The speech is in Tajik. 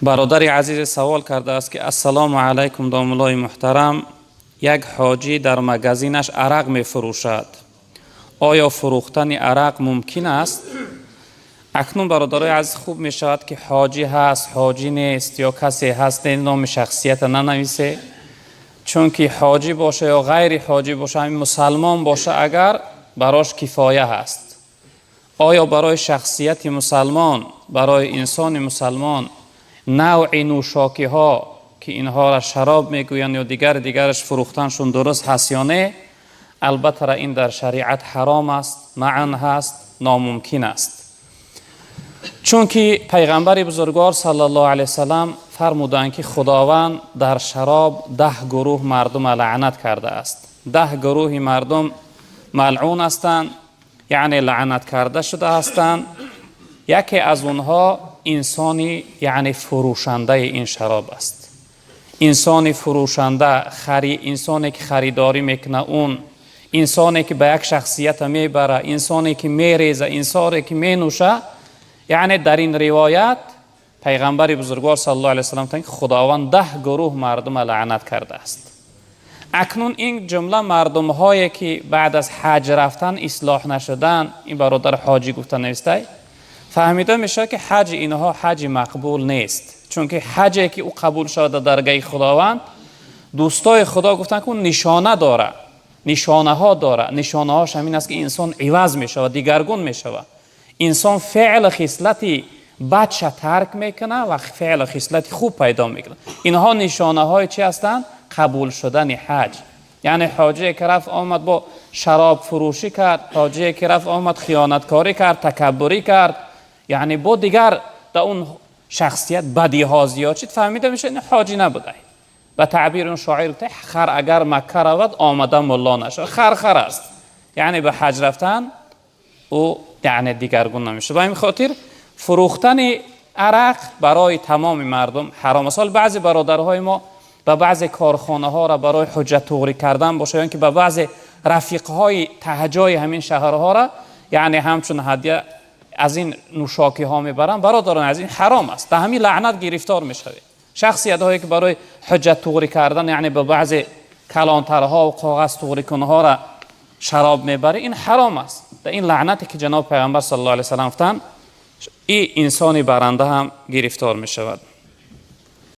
Бародари азиз савол кардааст, ки ассалому алайкум, домуллои муҳтарам, як ҳоҷӣ дар магазинаш арақ мефурӯшад, оё фурӯхтани арақ мумкин аст? Акнун, бародарои азиз, хуб мешавад, ки ҳоҷӣ ҳаст, ҳоҷӣ нест ё касе ҳаст, номи шахсията нанависе, чунки ҳоҷӣ боша ё ғайри ҳоҷӣ боша, ҳамин мусалмон боша агар, барош кифоя ҳаст. Оё барои шахсияти мусалмон, барои инсони мусалмон навъи нӯшокиҳо, ки инҳоро шароб мегӯянд ё дигар дигараш, фурӯхтаншон дуруст ҳаст ё не? Албатта, ин дар шариат ҳаром аст, манъ ҳаст, номумкин аст, чунки пайғамбари бузургвор саллаллоҳу алайҳи васалам фармуданд, ки Худованд дар шароб 10 гурӯҳ мардума лаънат кардааст. 10 гурӯҳи мардум малъун ҳастанд, яъне лаънат карда шуда ҳастанд. Яке аз онҳо инсони, яъне фурӯшандаи ин шароб аст. Инсони фурӯшанда, инсоне ки харидорӣ мекунад, он инсоне ки ба як шахсията мебара, инсоне ки мереза, инсоне ки менӯша. Яъне дар ин ривоят пайғамбари бузургвор саллаллоҳу алайҳи васалам гуфтанд, ки Худованд 10 гурӯҳ мардума лаънат кардааст. Акнун ин ҷумла мардумҳое ки баъд аз ҳаҷ рафтан ислоҳ нашудан, ин бародар ҳоҷӣ гуфта навистай, фаҳмида мешавад, ки ҳаҷи инҳо ҳаҷи мақбул нест, чунки ҳаҷе ки ӯ қабул шавад дар даргаҳи Худованд, дӯстои Худо гуфтанд, ки ӯ нишона дора, нишонаҳо дора. Нишонаҳош ҳамин аст, ки инсон иваз мешавад, дигаргун мешавад, инсон феълу хислати бадша тарк мекунад ва феълу хислати хуб пайдо мекунад. Инҳо нишонаҳои чӣ ҳастанд? Қабул шудани ҳаҷ. Яъне ҳоҷие ки рафт омад, бо шароб фурӯшӣ кард, ҳоҷие ки рафт омад, хиёнаткорӣ кард, такаббурӣ кард, яъне бо дигар дар он шахсият бадиҳо зиёд шид, фаҳмида мешавад, ин ҳоҷӣ набуда. Ба таъбири он шоир гуфта: хар агар Макка равад, омада мулло нашавад. Хар хар аст, яъне ба ҳаҷ рафтан ӯ яъне дигаргун намешавад. Ба ҳамин хотир фурӯхтани арақ барои тамоми мардум ҳаром аст. Ҳол баъзе бародарҳои мо ба баъзе корхонаҳоро барои ҳуҷҷат туғрӣ кардан боша ё ин ки ба баъзе рафиқҳои таҳҷои ҳамин шаҳрҳоро, яъне ҳамчун ҳадя аз ин нӯшокиҳо мебаранд, бародарон, аз ин ҳаром аст, дар ҳамин лаънат гирифтор мешавед. Шахсиятҳое ки барои ҳуҷҷат туғрӣ кардан, яъне ба баъзе калонтарҳо ва коғаз туғрикунҳоро шароб мебарӣ, ин ҳаром аст. Дар ин лаънате ки ҷаноб пайғамбар саллаллоҳу алайҳи васаллам гуфтанд, ин инсони баранда ҳам гирифтор мешавад.